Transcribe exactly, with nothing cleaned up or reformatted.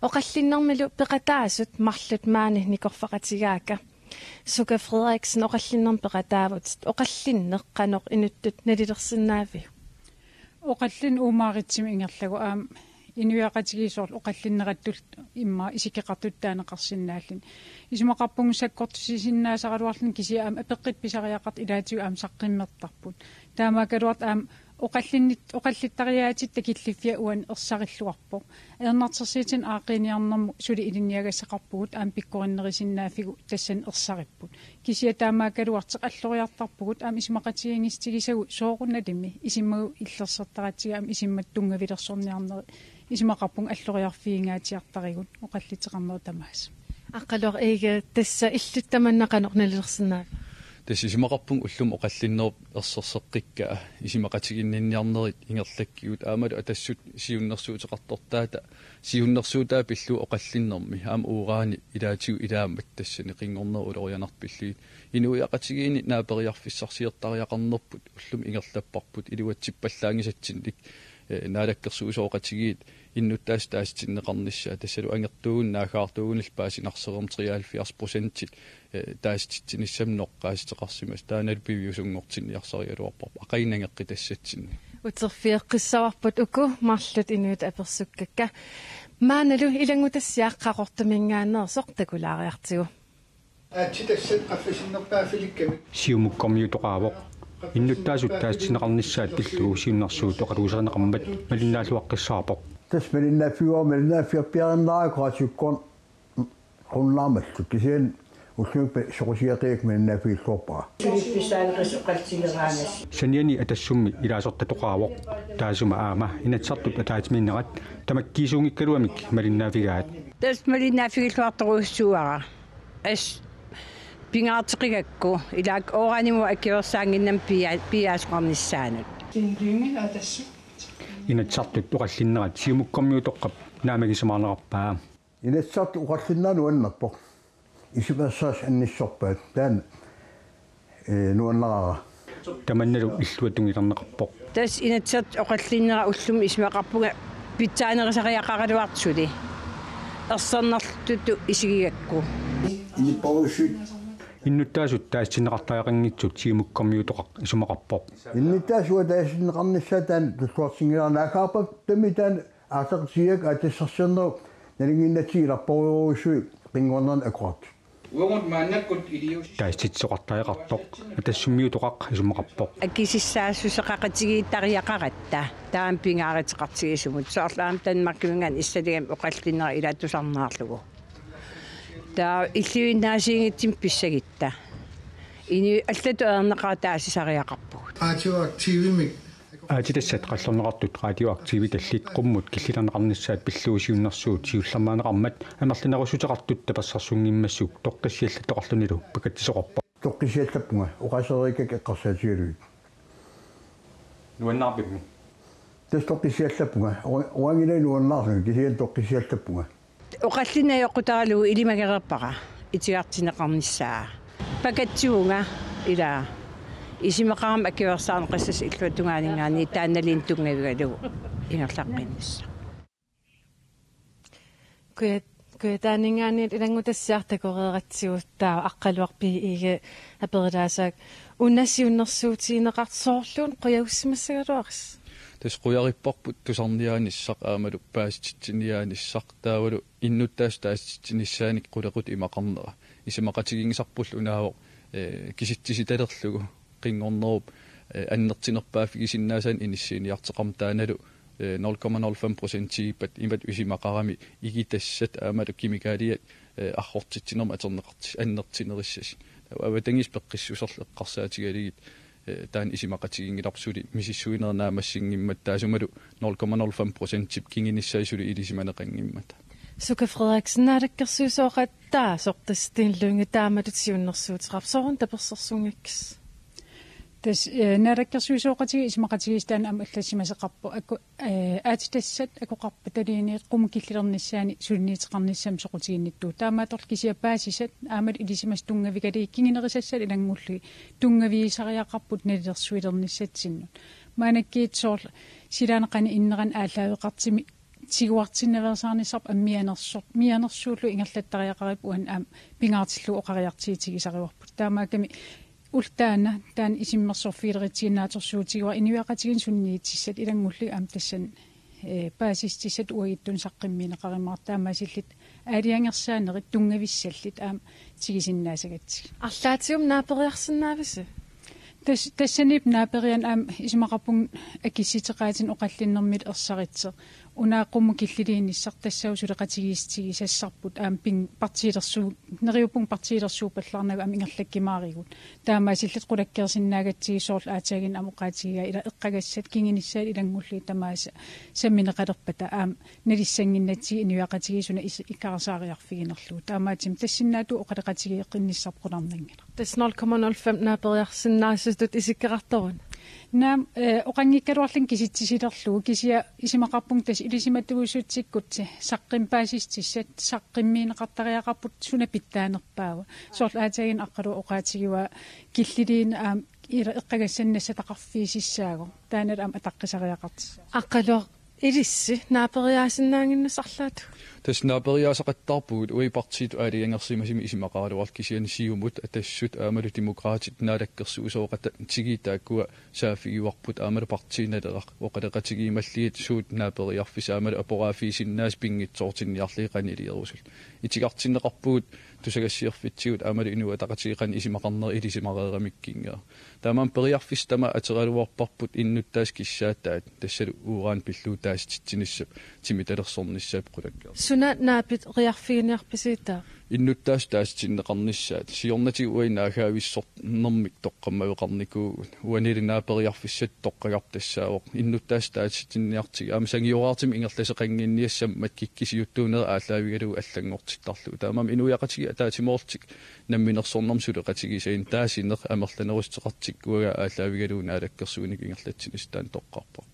Oqallinnermilu peqataasut marluk maani nikorfaqatigaakka. Suka Frederiksen, oqallinnermik peqataavutit, oqallinneq qanoq inuttut nalilersinnaaviuk? Oqallinneq uumaaritsimik ingerlagu aamma inuiaqatigiit soorlu oqallinnerattullu immaqa isikkoqartutut taaneqarsinnaalluni. Isumaqarpunga sakkortusisinnaasaraluarluni kisianni aamma apeqqutit pisariaqartut ilaatigut aamma saqqummertarput. Taamaakkaluartoq aamma oqallinnit-, oqallittariaatitta killiffia uani ersarilluarpoq. Ajornartorsiutini aaqqiiniarnermut suli ilinniagassaqarpugut aamma pikkorinnerusinnaaffigut tassani ersaripput. Kisianni taamaakkaluartoq alloriartarpugut aamma isumaqatigiinngissutigisagut soorunalimi isumagut illersortaratsigu aamma isummat tunngavilersorniarnerit isumaqarpunga alloriarfigingaatsiartarigut oqallitseqarnerup tamaasa. Aqqaluaq Egede, tassa illit tamanna qanoq nalilersinnaaviuk? Tassa isumaqarpunga ullumi oqallinnerup erserseqqikkaa isumaqatiginninniarnerit ingerlakkigut aammalu Atassut siunnersuuteqartortaata siunnersuutaa pillugu oqallinnermi aamma uurani ilaatigut ilaammat tassani qinngornerup ulorianartut pillugit inuiaqatigiinni naaperiarfissarsiortariaqarnerput ullumi ingerlapparput iluatsippallaanngisatsinnik, eh, naalakkersuisooqatigiit innuttaasut taasitinneqarnissaat tassalu angertuugunik naaggaartuugunillu paasinarsereermat treoghalvfjerds procentit, eh, taasititsinissamut noqqaassuteqarsimasut taannalu piviusunngortinniarsarigaluarparput aqagu nangeqqitassatsinnik. Uterfigeqqissavarput uku marluk inuit apersukkakka. Maannalu ilanngutassiaq Qaqortuminngaanneersoq takulaariartigu. Aatsitassat qaffasinnerpaaffilikkami. Siumukkormiutoqaavoq. Innuttaasut taasitinneqarnissaat pillugu siunnersuut oqaluuserineqarmat malinnaalluaqqissaarpoq. Tassa malinnaaffigaara, malinnaaffigerpiarinnarakku radiukkoorn-, -qunnaarmallu. Kisianni ullumi soqusiaqigakku malinnaaffigilluarpara. Suliffissaaneqassoqaltigeraangas. Saniani Atassummi ilaasortatoqaavoq. Taassuma aamma Inatsisartut ataatsimiinnerat tamakkiisuunngikkaluamik malinnaaffigaat. Tassa malinnaaffigilluartorujussuuara. As pingaarteqigakku ilaak ooranimut akuersaannginnamik pia-, piiaasoqarnissaanut. Inatsisartut oqallinnerat Siumukkormiutoqqap naammagisimaarnerarpaa. Inatsisartut oqallinnerat nuannerpoq. Isummersuutit annissorpaat taanna, eh, nuannaraara. Tamannalu illuatungilerneqarpoq. Tassa Inatsisartut oqallinnera ullumi isumaqarpunga pitsaanerusariaqaraluartoq suli. Ersernertutut isigigakku. Innuttaasut taasitinneqartariaqanngitsut Siumukkormiutoqaq isumaqarpoq. Innuttaasut taasitinneqarnissaat taanna tulluarsinngilara naaggaarpata taanna aasaqqisigigakkit aatsitassarsiornerup nalunnginnatsigu ilarporujussuit qinngornerni akuartut. Uagut maannakkut iliuusi- Taasititsisoqartariaqartoq Atassummiutoqaq isumaqarpoq. Akisussaaffisseqaqatigiittariaqaratta taama pingaaruteqartigisumut. Soorlu aamma Danmarkiminngaanniit issaligami oqallinnera ilaa tusarnaarlugu. Taava illuinnaasiinngitsumik pissagutta. Inuit allatut ajornaqaaq taasisariaqarpugut. Radioaktivimik. Aatsitassat qallerneqartut radioaktivitallit qummut killilerneqarnissaat pillugu siunnersuut siullermaaneqarmat amerlanerussuteqartut tapersersunngimmassuk toqqissiallattoqarlunilu pakatsisoqarpoq. Toqqissiallappunga, oqaasereerikkakka eqqarsaatigalugit. Nuannaarpimmi? Tassa toqqissiallappunga, oqa-, oqanngilanga nuannaarlunga, kisianni toqqissiallappunga. Oqallinneq ajoqutaralugu ilimagereerpara itigartinneqarnissaa. Pakatsivunga ilaa. Isumaqarama akuersaarneqassasoq illuatungaaninngaanniit taannaluunniit tunngavigalugu ingerlaqqinnissaq. Kuja-, Kujataaninngaanniit ilanngutassiaq takoreeratsigu taava Aqqaluaq B. Egede aperlaassavara una siunnersuutigineqartoq soorluuna qujassimassagaluarisi. Tassa qujaripparput tusarniaanissaq aammalu paasititsiniaanissaq taavalu innuttaasut taasititsinissaannik qulequtaq imaqarnera. Isumaqatiginngisarpullu unaavoq, eh, kisitsisitalerlugu qinngornerup, eh, annertunerpaaffigisinnaasaannik inissiiniarteqarmat taannalu, eh, nul komma nul fem procentiippat imatut isumaqarami igitassat aammalu kemikaliat, eh, arrortitsinermut atorneqartut annertunerussasoq. Taava avatangiisit peqqissuserlu eqqarsaatigalugit, eh, taanna isumaqatiginngilarput suli misissuinerit naammassinngimmat taassumalu nul komma nul fem procentip kingunissai suli ilisimaneqanngimmata. Suka Frederiksen, naalakkersuisooqataasoq tassa Steen Lynge taamatut siunnersuuteqarpoq, sooruna tapersersunngikkisi? Tassa, eh, naalakkersuisooqatigiit isumaqatigiissut taanna aamma allassimasoqarpoq. Akku, eh, aatsitassat akoqarpataluunniit qummut killilernissaannik suliniuteqarnissamik soqutiginnittuuvoq. Taamaattorli kisianni paasisat aammalu ilisimasat tunngavigalugit kingunerusassat ilanngullugit tunngavigisariaqarput nalilersuilernissatsinnut. Maannakkut soorlu silaannaq qanoq innerani aallaaveqartumik tiguartinnaveersaarnissarput aamma mianersoq, mianersuullu ingerlattariaqaripput, uani aamma pingaartillugu oqariartuutigisarivarput. Taamaakkami ulloq taanna, taanna isummersorfigilerutsigit naatsorsuutigaara inuiaqatigiinni sunniutissat, ilanngullugu aamma tassani, ee, paasissutissat uagutsinnut saqqummiunneqarumaartut, taamaasillutik aalajangersaanerit tunngavissallutik aamma tigusinnaassagatsigit. Arlaatigummi naaperiarsinnaavisi? Tas-, tassaniippoq naaperiarneq aamma isumaqarpunga akissuteqaatinik oqallinnermik ersarissoq. Una qummut killiliinissaq tassaavoq suleqatigiissutigisassarput aamma pin-, partiilersu-, neriuppunga partiilersuuppallaarnagu aamma ingerlakkumaarigut. Taamaasillutik qulakkeersinnaagatsigit soorlu aatsaannguaq aamma oqaatigigaa, ila eqqagassat kingunissaat ilanngullugit tamaasa sammineqalerpata aamma nalissannginnatsigit inuiaqatigiit suna is-, ikarisaariarfiginerlugu. Taamaattumik tassinnaatut oqaloqatigeeqqinnissarput qularnanngilaq. Tassa nul komma nul fem naaperiarsinnaasutut isikkoqartoruna. Naamik, eh, oqanngikkaluarlunga kisitsisilerlugu, kisianni isumaqarpunga tassa ilisimatuusutsikkut saqqum-, paasissutissat saqqummiunneqartariaqarput suna pitsaanerpaava. Soorlu aatsaannguaq aqqaluaq oqaatigivaa killiliineq aamma ila eqqagassanik nassataqarfiussaagami. Taannalu aamma ataqqisariaqartussaasoq. Aqqaluaq, ilissi naaperiaasinnaannginnassarlaat? Tassa naaperiaasaqattaarpugut uagut partiitut aalajangersimasumik isumaqaraluarluta, kisianni Siumut, Atassut aammalu Demokraatit naalakkersuisooqatigiit taakkua saaffigivarput aammalu Partii Naleraq oqaloqatigiummallugit suut naaperiarfissat aammalu aporaaffigisinnaasut pinngitsoortinniarlugit qanilierusullu. Itigartinneqarpugut tusagassiorfitsigut aammalu Inuit Ataqatigiit qanoq isumaqarnerat ilisimareeramikkinngaa. Taamaammat periarfissat tamaat ateraluarparput innuttaasut kissaataat, tassalu uran pillugu taasititsinissap timitalersornissap qulakkeer. Suna naaperiarfiginiarpisiuk taava? Innuttaasut taasitinneqarnissaat. Siornatigut uagut naaggavissornermik toqqammaveqarnikuuvugut. Uanilu naaperiarfissatut toqqagarput tassaavoq innuttaasut taasitinniartigit. Aamma sangioraartumik ingerlasoqannginniassammat kikkut siuttuunerat aallaavigalugu allanngortittarlugu. Taamaammat inuiaqatigiit ataatsimoorlutik namminersornermik suleqatigisaannik taasineq amerlanerussuteqartikkuagaa aallaavigalugu naalakkersuinikkut ingerlatsinissaq taanna toqqarpoq.